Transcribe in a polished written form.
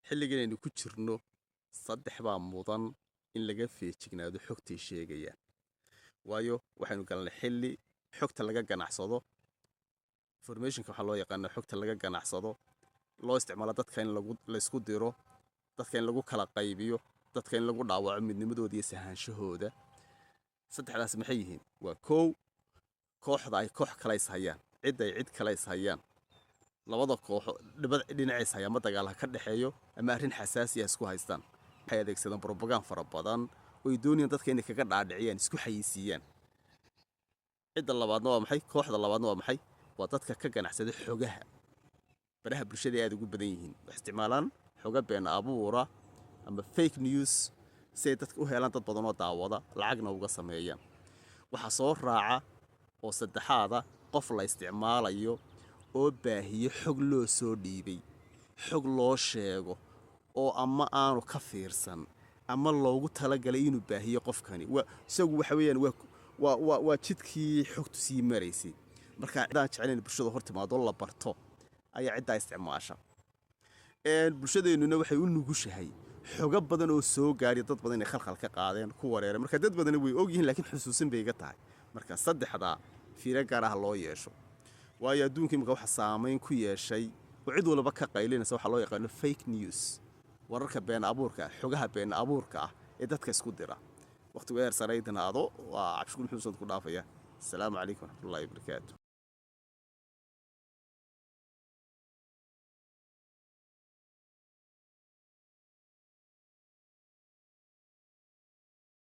Xilligan aynu ku jirno, saddex baa mudan in laga feejignaado xogtay sheegayaan, waayo waxaynu galnay xilli xogta laga ganacsado. Informationka waxaa loo yaqaana xogta laga ganacsado, loo isticmaalo dadka in laysku diro, dadka in lagu kala qaybiyo, dadka in lagu dhaawaco midnimadooda iyo sahaanshahooda. Saddexdaas maxay yihiin? Waa kow, kooxda ay koox kale is hayaan, cid ay cid kale is hayaan. Labada kooxo dhibad dhinaciis hayaan ma dagaal ha ka dhexeeyo ama arrin xasaasi ah isku haystaan, waxay adeegsadaan propaganda fara badan oo ay doonayaan dadka inay kaga dhaadhiciyaan, isku xayeysiiyaan. Cidda labaadna waa maxay? Kooxda labaadna waa maxay? Waa dadka ka ganacsada xogaha. Baraha bulshada aad ugu badan yihiin, waxay isticmaalaan xoga been abuura ama fake news si ay dadka u helaan dad badan oo daawada, lacagna uga sameeyaan. Waxaa soo raaca oo saddexaada qof la isticmaalayo oo baahiyo xog loo soo dhiibay, xog loo sheego oo ama aanu ka fiirsan ama loogu talagalay inuu baahiyo. Qofkani waa isagu, waxa weeyaan waa jidkii xogtu sii maraysay. Marka cidaan jeclayn bulshada hor timaado la barto ayaa ciddaa isticmaasha. Bulshadeennuna waxay u nugushahay xogo badan oo soo gaadhay dad badan inay khalkhal ka qaadeen, ku wareereen. Marka dad badani way ogyihiin, laakiin xusuusin bay iga tahay. Marka saddexdaa fiiro gaar ah loo yeesho, waayo adduunka imika waxa saamayn ku yeeshay oo cid walba ka qaylinaysa waxaa loo yaqaano fake news, wararka been abuurka ah, xogaha been abuurka ah ee dadka isku dira. Waqtigu eer saraydinaado. Waa Cabdishukuur Maxamed ku dhaafaya. Asalaamu calaykum waraxmatullahi wabarakaatu.